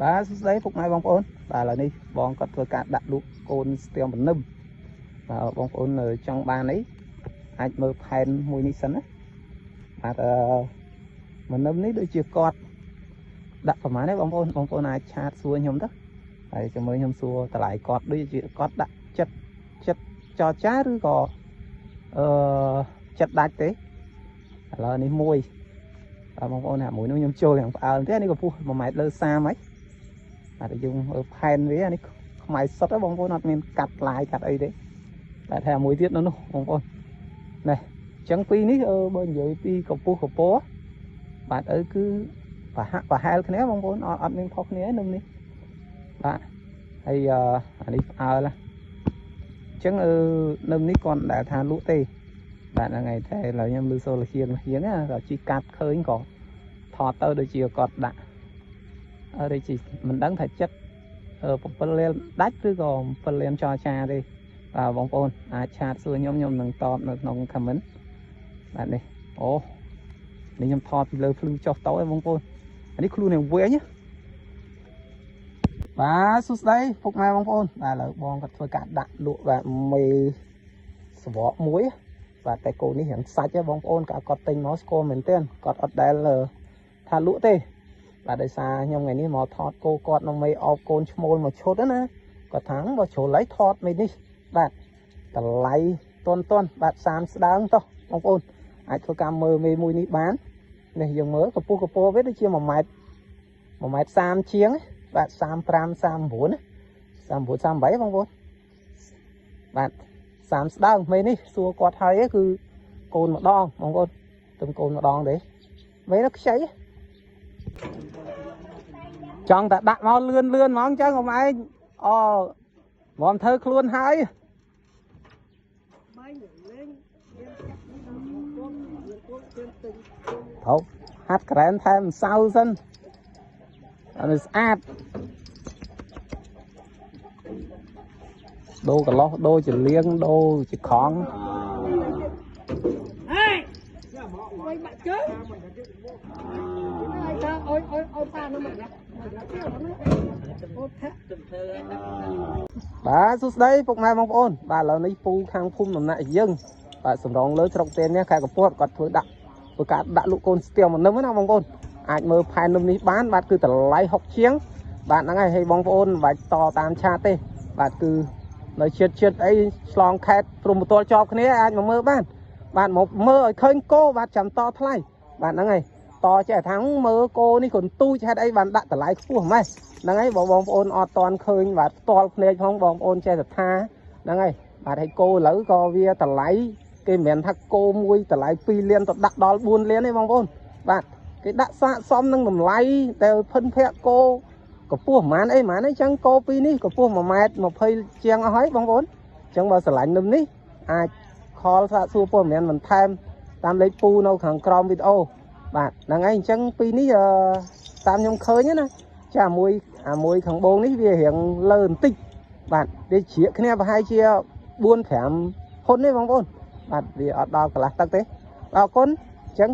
បាទសួស្តីពុកម៉ែបងប្អូនបាទឥឡូវនេះបងគាត់ធ្វើការដាក់លក់កូនស្ទៀងបណ្នឹមបាទបងប្អូនចង់បានអីអាចមើលផែនមួយនេះសិនណាបាទអឺបណ្នឹមនេះដូចជាគាត់ដាក់ប្រហែលទេបងប្អូនបងប្អូនអាចឆាតសួរខ្ញុំទៅហើយចាំមើលខ្ញុំសួរតម្លៃគាត់ដូចជាគាត់ដាក់ចិត្តចិត្តចរចាឬក៏អឺចិត្តដាច់ទេឥឡូវនេះមួយបាទបងប្អូនអាមួយនោះខ្ញុំចូលយ៉ាងផ្អើលទេនេះកម្ពស់1ម៉ែត្រលើ30ហើយបាទយើងមើលផែនវានេះខ្មៅសុទ្ធបងប្អូនអត់មានកាត់ឡាយកាត់អីទេតែថាមួយទៀតនៅនោះបងប្អូននេះអញ្ចឹងពីរនេះបើនិយាយពីកម្ពស់កម្ពស់បាទអើគឺប្រហាក់ប្រហែលគ្នាបងប្អូនអត់មានខុសគ្នានៅនេះបាទហើយអានេះផ្អើលអញ្ចឹងអឺនៅនេះគាត់មិនដែលថាលក់ទេបាទហ្នឹងហើយតែឥឡូវខ្ញុំលឺសូរលហៀងលហៀងណាក៏ជីកាត់ឃើញក៏ថតទៅដូចជាគាត់ដាក់ដូចជាមិនដឹងថាចិត្ត7លានដាច់ឬក៏7លានចរចាទេបាទបងប្អូនអាចឆាតសួរខ្ញុំខ្ញុំនឹងតបនៅក្នុង comment បាទនេះអូនេះខ្ញុំថតពីលើភ្លឺចុះទៅឯងបងប្អូនអានេះខ្លួននឹងវែងបាទសួស្តីពុកម៉ែបងប្អូនបាទឥឡូវបងគាត់ធ្វើការដាក់លក់បាទមេសវកមួយបាទតែគោនេះរាងសាច់ហ៎បងប្អូនក៏គាត់ទិញមកស្គាល់មែនទែនគាត់អត់ដែលថាលក់ទេបាទដោយសារខ្ញុំថ្ងៃនេះមកថតគោគាត់នៅមេអោបកូនឈ្មោលមកឈុតណាគាត់ថាបើជ្រុលហើយថតមេនេះបាទតម្លៃតន់តន់បាទ30ស្ដើងតោះបងប្អូនអាចធ្វើការមើលមេមួយនេះបាននេះយើងមើលកម្ពស់កម្ពស់វាដូចជា1ម៉ែត្រ1ម៉ែត្រ30ជាងបាទ35 39ណា39 38បងប្អូនបាទ30ស្ដើងមេនេះសួរគាត់ហើយគឺកូនម្ដងបងប្អូនទឹមកូនម្ដងទេមេនោះខ្ចីចង់តែដាក់មកលឿនលឿនហ្មងចឹងអ៊ំឯងអូមកធ្វើខ្លួនហើយត្រូវហាត់ក្រែនថែមម្សៅសិនឲ្យស្អាតដូរកន្លោះដូរចលៀងដូរជាខងហេបាក់ជើងហើយថាអុយអុយអុយប៉ានោះមកបាទសួស្តីពុកម៉ែបងប្អូនបាទឥឡូវនេះពូខាងភូមិដំណាក់យើងបាទសម្រងលើស្រុកទេននេះខេត្តកំពតគាត់ធ្វើដាក់ធ្វើការដាក់លក់កូនស្ទៀងមកនឹមណាបងប្អូនអាចមើលផែននឹមនេះបានបាទគឺតម្លៃ60ជាងបាទហ្នឹងហើយហើយបងប្អូនមិនបាច់តតាមឆាតទេបាទគឺនៅជាតិជាតិអីឆ្លងខេត្តព្រំប្រទល់ជាប់គ្នាអាចមកមើលបានបាទមកមើលឲ្យឃើញគោបាទចាំតថ្លៃបាទហ្នឹងហើយតចេះថាមើលគោនេះគាត់ទូចហេតុអីបានដាក់តម្លៃខ្ពស់ម៉េះហ្នឹងហើយបងប្អូនអត់តន់ឃើញបាទផ្ទាល់ភ្នែកផងបងប្អូនចេះតែថាហ្នឹងហើយបាទហើយគោឥឡូវក៏វាតម្លៃគេមិនមែនថាគោមួយតម្លៃ2លានទៅដាក់ដល់4លានទេបងប្អូនបាទគេដាក់ស័កសមនឹងតម្លៃតែភិនភៈគោកម្ពស់ប្រហែលអីប្រហែលអីចឹងគោពីរនេះកម្ពស់1ម៉ែត្រ20ជាងអស់ហើយបងប្អូនចឹងបើស្រឡាញ់នឹមនេះអាចខលសាកសួរព័ត៌មានបន្ថែមតាមលេខពូនៅខាងក្រោមវីដេអូបាទហ្នឹងហើយអញ្ចឹងពីរនេះតាមខ្ញុំឃើញណាចាមួយអាមួយខាងបងនេះវារៀងលើបន្តិចបាទវាជ្រៀកគ្នាប្រហែលជា4 5ហ៊ុនទេបងប្អូនបាទវាអត់ដល់កន្លះទឹកទេអរគុណអញ្ចឹង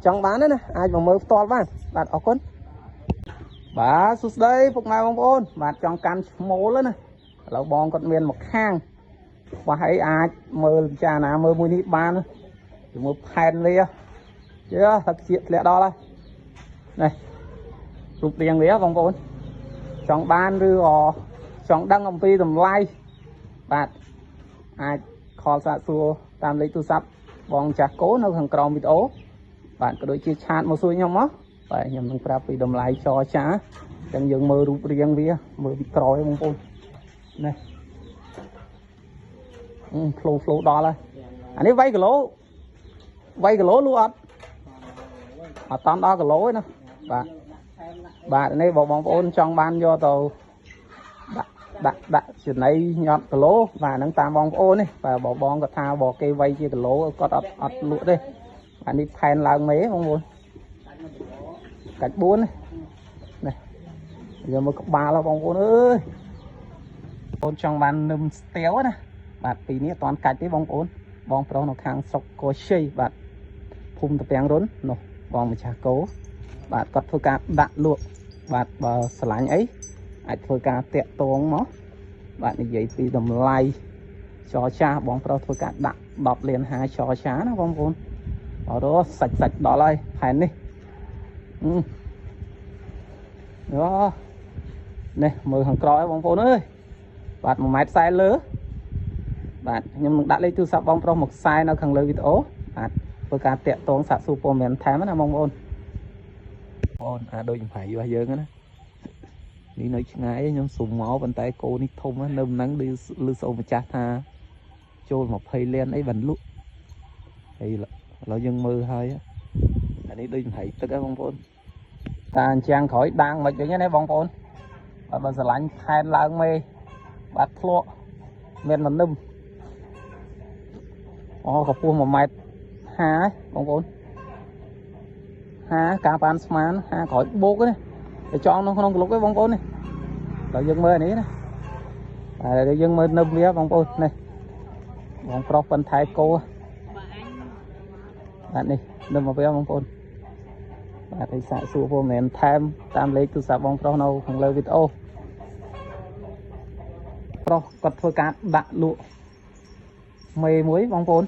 ចង់បានណាអាចមកមើលផ្ទាល់បានបាទអរគុណបាទសួស្តីពុកម៉ែបងប្អូនបាទចង់កាន់ឈ្មោលណាឥឡូវបងគាត់មានមកខាងបើឲ្យអាចមើលពិចារណាមើលមួយនេះបានជាមួយផែនវាជឿថាជាធ្លាក់ដល់ហើយនេះរូបរាងវាបងប្អូនចង់បានឬក៏ចង់ដឹងអំពីតម្លៃបាទអាចខលសាកសួរតាមលេខទូរស័ព្ទបងចាស់កូននៅខាងក្រោមវីដេអូបាទក៏ដូចជាឆាតមកសួរខ្ញុំមកបាទខ្ញុំនឹងប្រាប់ពីតម្លៃចរចាអញ្ចឹងយើងមើលរូបរាងវាមើលពីក្រោយបងប្អូននេះផ្លូផ្លូដល់ហើយអានេះវាយគីឡូវាយគីឡូលក់អត់អត់តាមដល់គីឡូទេណាបាទបាទនេះបងប្អូនចង់បានយកទៅដាក់ដាក់ដាក់ចំណីញាត់គីឡូបាទហ្នឹងតាមបងប្អូននេះបាទបងគាត់ថាបើគេវាយជាគីឡូគាត់អត់អត់លក់ទេបាទនេះផែនឡើងមេបងប្អូនកាច់4នេះយកមកក្បាលបងប្អូនអើយបងចង់បាននឹមស្ទាវណាបាទពីនេះអត់តាន់កាច់ទេបងប្អូនបងប្រុសនៅខាងស្រុកកោជ័យបាទភូមិតាពាំងរុននោះបងម្ចាស់គោបាទគាត់ធ្វើការដាក់លក់ បាទបើស្រឡាញ់អីអាចធ្វើការតាក់ទងមកបាទនិយាយពីតម្លៃចរចាបងប្រុសធ្វើការដាក់10លាន5ចរចាណាបងប្អូនអរសាច់សាច់ដល់ហើយផែននេះអូនេះមើលខាងក្រោយបងប្អូនអើយបាទ1ម៉ែត្រ40លើបាទខ្ញុំនឹងដាក់លេខទូរស័ព្ទបងប្រុសមកខ្សែនៅខាងលើវីដេអូបាទធ្វើការតាក់ទងសាកសួរព័ត៌មានថែមណាបងប្អូនបងអាដូចកំប្រៃរបស់យើងណានេះនៅឆ្ងាយខ្ញុំសុំមកប៉ុន្តែគោនេះធំនៅមិនហ្នឹងឮសូរម្ចាស់ថាចូល20លានអីបានលក់ហើយឥឡូវយើងមើលហើយអានេះដូចកំប្រៃទឹកហ៎បងប្អូនតាអញ្ចឹងក្រោយដាងមិនវិញណាបងប្អូនបាទបើស្រឡាញ់ផែនឡើងមេបាទធ្លក់មានមនឹមអូកម្ពស់1ម៉ែត្រ50បងប្អូន50ការបានស្មាន50ក្រោយបូកនេះទៅចង់ក្នុងក្លុកឯងបងប្អូននេះដល់យើងមើលអានេះណាបាទយើងមើលនឹមវាបងប្អូននេះបងប្រុសប៉ុនថែគោបាទនេះនឹមមកវាបងប្អូនបាទឲ្យសាកសួរព័ត៌មានថែមតាមលេខទូរស័ព្ទបងប្រុសនៅខាងលើវីដេអូប្រុសគាត់ធ្វើការដាក់លក់មេមួយបងប្អូន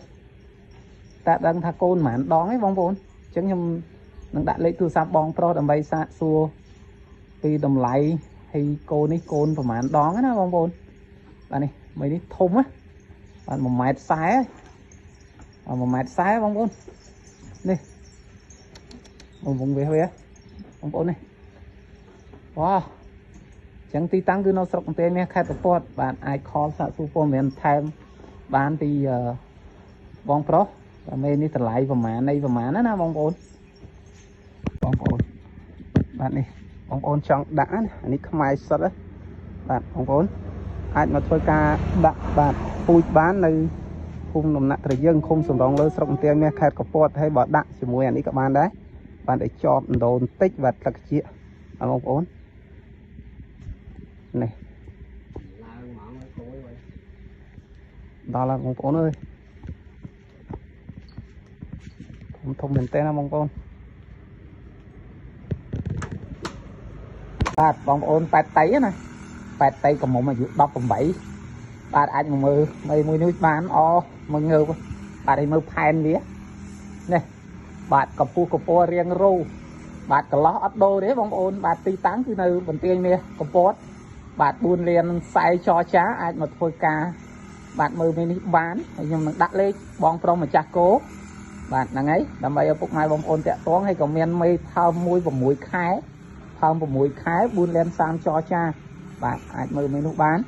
តែដឹងថាកូនប៉ុន្មានដងឯងបងប្អូនអញ្ចឹងខ្ញុំនឹងដាក់លេខទូរស័ព្ទបងប្រុសដើម្បីសាកសួរពីតម្លៃហើយកូននេះកូនប្រហែលដងណាបងប្អូនបាទនេះមេនេះធំណាបាទ1ម៉ែត្រ40បាទ1ម៉ែត្រ40បងប្អូននេះវងវាបងប្អូននេះវ៉ាចឹងទីតាំងគឺនៅស្រុកបន្ទាយមាសខេត្តកំពតបាទអាចខលសាកសួរព័ត៌មានថែមបានពីបងប្រុសបាទមេនេះតម្លៃប្រហែលនៃប្រហែលណាបងប្អូនបងប្អូនបាទនេះបងប្អូនចង់ដាក់ណាអានេះខ្មែរសុទ្ធបាទបងប្អូនអាចមកធ្វើការដាក់បាទពូជបាននៅភូមិដំណាក់ត្រយឹងឃុំសំរងលើស្រុកបន្ទាយមាសខេត្តកំពតហើយបើដាក់ជាមួយអានេះក៏បានដែរបាទឲ្យជាប់ដូនបន្តិចបាទទឹកជាបងប្អូននេះ ឡើងហ្មងគោយ ដល់ហើយបងប្អូនអើយធំធំមែនតើណាបងប្អូនបាទបងប្អូនប៉ែតតៃណាប៉ែតតៃកំមុំអាយុ18បាទអាចមកមើលមេមួយនេះបានអមកងើបបាទឲ្យមើលផែនវានេះបាទកម្ពស់កម្ពស់រៀងរូបាទកន្លោះអត់ដូរទេបងប្អូនបាទទីតាំងគឺនៅបន្ទាយមាសកំពតបាទ4លាន40ចរចាអាចមកធ្វើការបាទមើលមេនេះបានហើយខ្ញុំនឹងដាក់លេខបងប្រុសម្ចាស់គោបាទហ្នឹងហើយដើម្បីឲ្យពុកម៉ែបងប្អូនតាក់ទងហើយក៏មានមេថើមមួយ6ខែថើម6ខែ4លាន30ចរចាបាទអាចមើលមេនោះបាន